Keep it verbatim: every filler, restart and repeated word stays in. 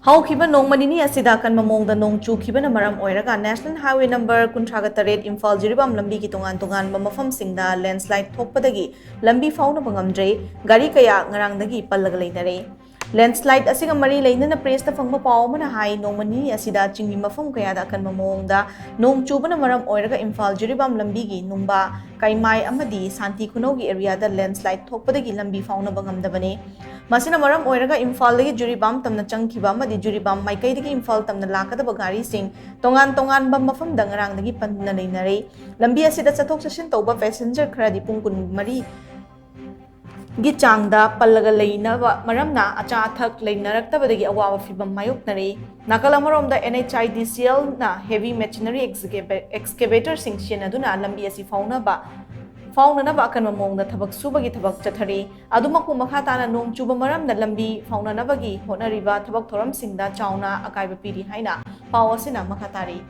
ꯍꯧꯈꯤꯕ ꯅꯣꯡꯃ ꯅꯤꯅꯤ ꯑꯁꯤꯗ ꯑꯀꯟꯕ ꯃꯑꯣꯡꯗ ꯅꯣꯡ ꯆꯨꯈꯤꯕꯅ ꯃꯔꯝ ꯑꯣꯏꯔꯒ National Highway number ꯀꯨꯟꯊ꯭ꯔꯥꯒ ꯇꯔꯦꯠ ꯏꯝꯐꯥꯜ ꯖꯤꯔꯤꯕꯥꯝ ꯂꯝꯕꯤꯒꯤ ꯇꯣꯉꯥꯟ ꯇꯣꯉꯥꯟꯕ ꯃꯐꯝꯁꯤꯡꯗ landslide ꯊꯣꯛꯄꯗꯒꯤ ꯂꯝꯕꯤ ꯐꯥꯎꯅꯕ ꯉꯝꯗ꯭ꯔꯦ꯫ ꯒꯥꯔꯤ ꯀꯌꯥ ꯉꯔꯥꯡꯗꯒꯤ ꯄꯜꯂꯒ ꯂꯩꯅꯔꯦ꯫ Landslide ꯑꯁꯤꯒ ꯃꯔꯤ ꯂꯩꯅꯅ press ꯇ ꯐꯪꯕ ꯄꯥꯎ ꯑꯃꯅ ꯍꯥꯏ, ꯅꯣꯡꯃ ꯅꯤꯅꯤ ꯑꯁꯤꯗ ꯆꯤꯡꯒꯤ ꯃꯐꯝ ꯀꯌꯥꯗ ꯑꯀꯟꯕ ꯃꯑꯣꯡꯗ ꯅꯣꯡ ꯆꯨꯕꯅ ꯃꯔꯝ ꯑꯣꯏꯔꯒ ꯏꯝꯐꯥꯜ ꯖꯤꯔꯤꯕꯥꯝ ꯂꯝꯕꯤꯒꯤ ꯅꯨꯡꯕꯥ, ꯀꯩꯃꯥꯏ ꯑꯃꯗꯤ ꯁꯥꯟꯇꯤ ꯈꯨꯅꯧꯒꯤ area ꯗ landslide ꯊꯣꯛꯄꯗꯒꯤ ꯂꯝꯕꯤ ꯐꯥꯎꯅꯕ ꯉꯝꯗꯕꯅꯤ꯫ ꯃꯁꯤꯅ ꯃꯔꯝ ꯑꯣꯏꯔꯒ ꯏꯝꯐꯥꯜꯗꯒꯤ ꯖꯤꯔꯤꯕꯥꯝ ꯇꯝꯅ ꯆꯪꯈꯤꯕ ꯑꯃꯗꯤ ꯖꯤꯔꯤꯕꯥꯝ ꯃꯥꯏꯀꯩꯗꯒꯤ ꯏꯝꯐꯥꯜ ꯇꯝꯅ ꯂꯥꯛꯀꯗꯕ ꯒꯥꯔꯤꯁꯤꯡ ꯇꯣꯉꯥꯟ ꯇꯣꯉꯥꯟꯕ ꯃꯐꯝꯗ ꯉꯔꯥꯡꯗꯒꯤ ꯄꯟꯗꯨꯅ ꯂꯩꯅꯔꯦ꯫ ꯂꯝꯕꯤ ꯑꯁꯤꯗ ꯆꯠꯊꯣꯛ ꯆꯠꯁꯤꯟ ꯇꯧꯕ passenger ꯈꯔꯗꯤ ꯄꯨꯡ ꯀꯨꯟꯃꯔꯤ ꯒꯤ ꯆꯥꯡꯗ ꯄꯜꯂꯒ ꯂꯩꯅꯕ ꯃꯔꯝꯅ ꯑꯆꯥ ꯑꯊꯛ ꯂꯩꯅꯔꯛꯇꯕꯗꯒꯤ ꯑꯋꯥꯕ ꯐꯤꯚꯝ ꯃꯥꯌꯣꯛꯅꯔꯤ꯫ ꯅꯥꯀꯜ ꯑꯃꯔꯣꯝꯗ NHIDCL ꯅ heavy machinery excava-, excavator ꯁꯤꯡ ꯁꯤꯖꯤꯟꯅꯗꯨꯅ ꯂꯝꯕꯤ ꯑꯁꯤ ꯐꯥꯎꯅꯕ, ꯐꯥꯎꯅꯅꯕ ꯑꯀꯟꯕ ꯃꯑꯣꯡꯗ ꯊꯕꯛ ꯁꯨꯕꯒꯤ ꯊꯕꯛ ꯆꯠꯊꯔꯤ꯫ ꯑꯗꯨꯃꯛꯄꯨ ꯃꯈꯥ ꯇꯥꯅ ꯅꯣꯡ ꯆꯨꯕ ꯃꯔꯝꯅ ꯂꯝꯕꯤ ꯐꯥꯎꯅꯅꯕꯒꯤ ꯍꯣꯠꯅꯔꯤꯕ ꯊꯕꯛ ꯊꯧꯔꯝꯁꯤꯡꯗ ꯆꯥꯎꯅ ꯑꯀꯥꯏꯕ ꯄꯤꯔꯤ ꯍꯥꯏꯅ ꯄꯥꯎ ꯑꯁꯤꯅ ꯃꯈꯥ ꯇꯥꯔꯤ꯫